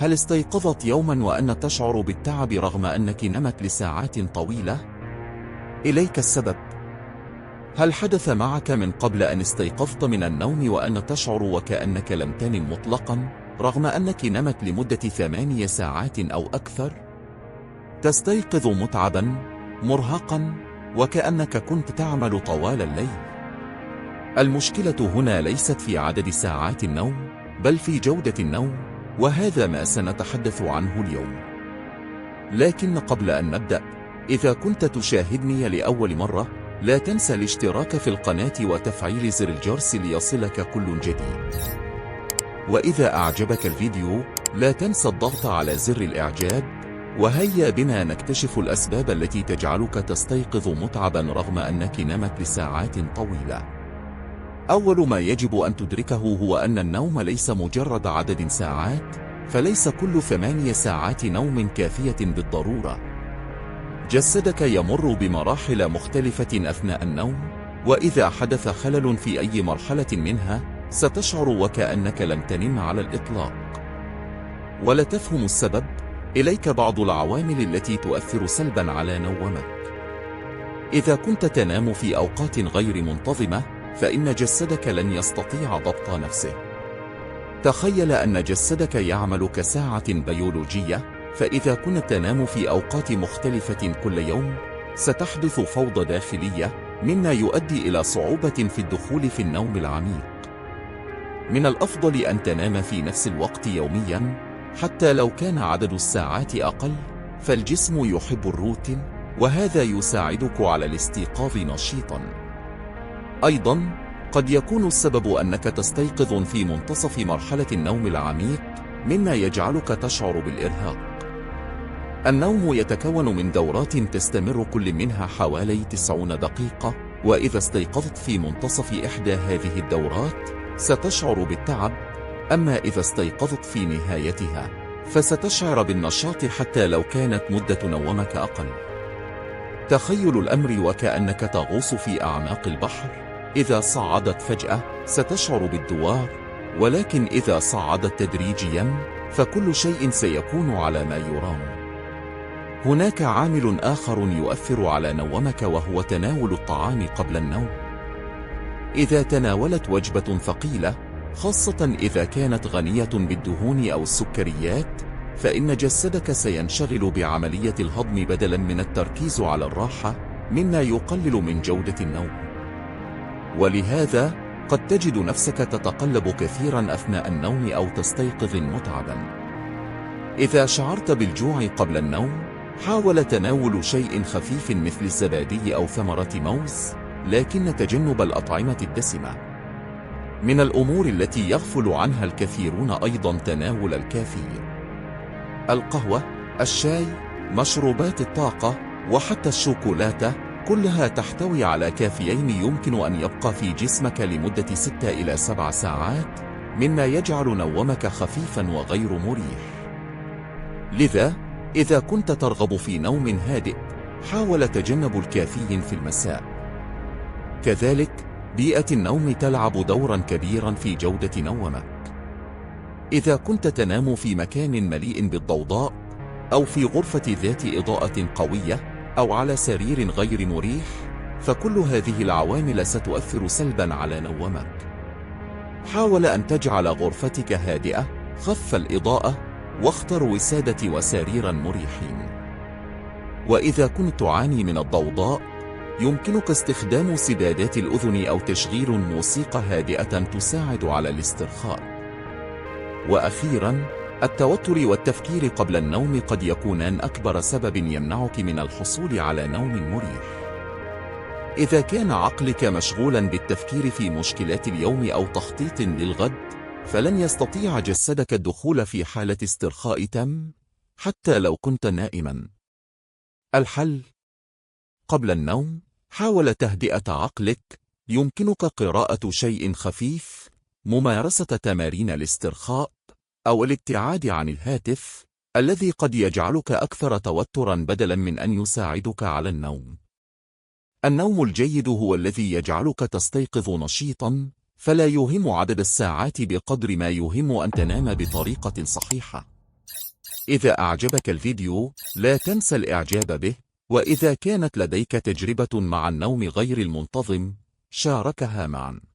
هل استيقظت يوما وأن تشعر بالتعب رغم أنك نمت لساعات طويلة؟ إليك السبب. هل حدث معك من قبل أن استيقظت من النوم وأن تشعر وكأنك لم تنم مطلقا رغم أنك نمت لمدة 8 ساعات أو أكثر؟ تستيقظ متعبا، مرهقا، وكأنك كنت تعمل طوال الليل. المشكلة هنا ليست في عدد ساعات النوم، بل في جودة النوم، وهذا ما سنتحدث عنه اليوم. لكن قبل أن نبدأ، إذا كنت تشاهدني لأول مرة، لا تنسى الاشتراك في القناة وتفعيل زر الجرس ليصلك كل جديد. وإذا أعجبك الفيديو، لا تنسى الضغط على زر الإعجاب. وهيا بنا نكتشف الأسباب التي تجعلك تستيقظ متعبا رغم أنك نمت لساعات طويلة. أول ما يجب أن تدركه هو أن النوم ليس مجرد عدد ساعات، فليس كل 8 ساعات نوم كافية بالضرورة. جسدك يمر بمراحل مختلفة أثناء النوم، وإذا حدث خلل في أي مرحلة منها، ستشعر وكأنك لم تنم على الإطلاق. ولا تفهم السبب، إليك بعض العوامل التي تؤثر سلبا على نومك. إذا كنت تنام في أوقات غير منتظمة، فإن جسدك لن يستطيع ضبط نفسه. تخيل أن جسدك يعمل كساعة بيولوجية، فإذا كنت تنام في أوقات مختلفة كل يوم، ستحدث فوضى داخلية، مما يؤدي إلى صعوبة في الدخول في النوم العميق. من الأفضل أن تنام في نفس الوقت يوميا، حتى لو كان عدد الساعات أقل، فالجسم يحب الروتين، وهذا يساعدك على الاستيقاظ نشيطا. أيضا، قد يكون السبب أنك تستيقظ في منتصف مرحلة النوم العميق، مما يجعلك تشعر بالإرهاق. النوم يتكون من دورات تستمر كل منها حوالي 90 دقيقة، وإذا استيقظت في منتصف إحدى هذه الدورات، ستشعر بالتعب، أما إذا استيقظت في نهايتها، فستشعر بالنشاط حتى لو كانت مدة نومك أقل. تخيل الأمر وكأنك تغوص في أعماق البحر، إذا صعدت فجأة ستشعر بالدوار، ولكن إذا صعدت تدريجيا، فكل شيء سيكون على ما يرام. هناك عامل آخر يؤثر على نومك وهو تناول الطعام قبل النوم. إذا تناولت وجبة ثقيلة، خاصة إذا كانت غنية بالدهون أو السكريات، فإن جسدك سينشغل بعملية الهضم بدلا من التركيز على الراحة، مما يقلل من جودة النوم. ولهذا قد تجد نفسك تتقلب كثيرا أثناء النوم أو تستيقظ متعبا. إذا شعرت بالجوع قبل النوم، حاول تناول شيء خفيف مثل الزبادي أو ثمرة موز، لكن تجنب الأطعمة الدسمة. من الأمور التي يغفل عنها الكثيرون أيضا تناول الكافيين. القهوة، الشاي، مشروبات الطاقة، وحتى الشوكولاتة، كلها تحتوي على كافيين يمكن أن يبقى في جسمك لمدة 6 إلى 7 ساعات، مما يجعل نومك خفيفا وغير مريح. لذا، إذا كنت ترغب في نوم هادئ، حاول تجنب الكافيين في المساء. كذلك، بيئة النوم تلعب دورا كبيرا في جودة نومك. إذا كنت تنام في مكان مليء بالضوضاء، أو في غرفة ذات إضاءة قوية، أو على سرير غير مريح، فكل هذه العوامل ستؤثر سلبا على نومك. حاول أن تجعل غرفتك هادئة، خف الإضاءة، واختر وسادة وسريرا مريحين. وإذا كنت تعاني من الضوضاء، يمكنك استخدام سدادات الأذن أو تشغيل موسيقى هادئة تساعد على الاسترخاء. وأخيرا، التوتر والتفكير قبل النوم قد يكونان أكبر سبب يمنعك من الحصول على نوم مريح. إذا كان عقلك مشغولا بالتفكير في مشكلات اليوم أو تخطيط للغد، فلن يستطيع جسدك الدخول في حالة استرخاء تام، حتى لو كنت نائما. الحل: قبل النوم، حاول تهدئة عقلك. يمكنك قراءة شيء خفيف، ممارسة تمارين الاسترخاء، أو الابتعاد عن الهاتف، الذي قد يجعلك أكثر توترا بدلا من أن يساعدك على النوم. النوم الجيد هو الذي يجعلك تستيقظ نشيطا، فلا يهم عدد الساعات بقدر ما يهم أن تنام بطريقة صحيحة. إذا أعجبك الفيديو لا تنسى الإعجاب به، وإذا كانت لديك تجربة مع النوم غير المنتظم شاركها معنا.